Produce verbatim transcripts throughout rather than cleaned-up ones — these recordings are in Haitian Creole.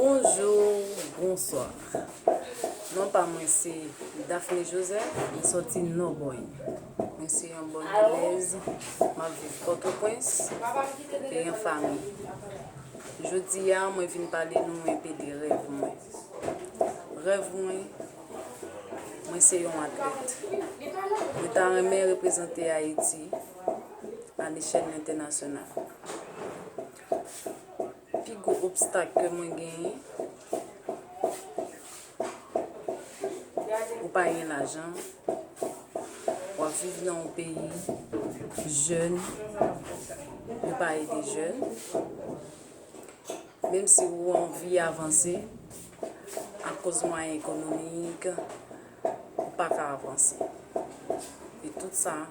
Bonjou, bonswa. Non pa mwen se Daphné Joseph, mwen sòti Nòbòy. Mwen se yon Bòdelèz, m ap viv Pòtoprens, e an fanmi. Jodi a, mwen vin pale nou enpe de rèv mwen. Rèv mwen, mwen se yon atlèt. Mwen ta renmen reprezante Ayiti a lechèl entènasyonal. Pi gwo obstak ke mwen genyen, ou pa gen lajan, w ap viv nan yon peyi jèn, yo pa ede jèn. Menm si ou anvi avanse, akoz mwayen ekonomik, ou pa ka avanse. E tout sa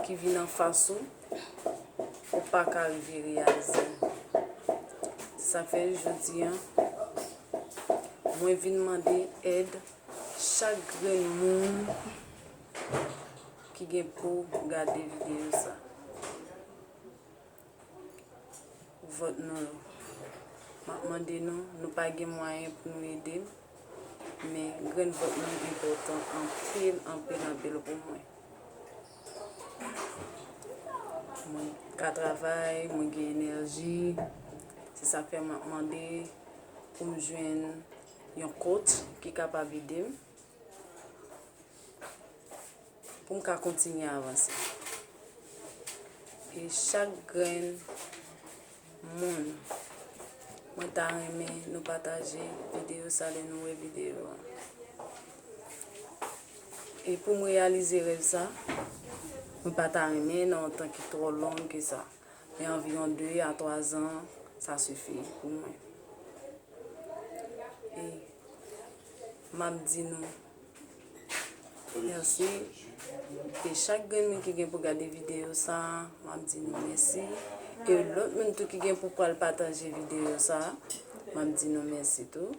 ki vin anfas ou, ou pa ka rive reyalize. Se sa k fè jodi a, mwen vin mande èd chak grenn moun ki gen pou gade videyo sa. Vòt nou yo. M ap mande nou, nou pa gen mwayen pou nou ede m, men grenn vòt nou enpòtan anpil, anpil, anpil pou mwen. Mwen ka travay, mwen gen enèji. Se sa k fè m ap mande pou m jwenn yon coach ki kapab ede m, pou m ka kontinye avanse. E chak grenn moun, mwen ta renmen nou pataje videyo sa lè nou wè videyo a. E pou m reyalize rèv sa, mwen pa ta renmen nan yon tan ki twò long ke sa. Men anviwon de a twa zan, sa sifi pou mwen. E m ap di nou mèsi. E chak grenn moun ki gen pou gade videyo sa, m ap di nou mèsi. E lòt moun tou ki gen pou pral pataje videyo sa, m ap di nou mèsi tou.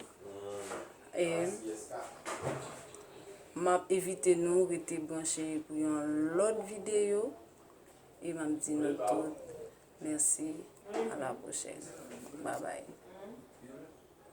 E m ap envite nou rete branche pou yon lòt videyo. E m ap di nou tout mèsi. A la pwochèn. Babay.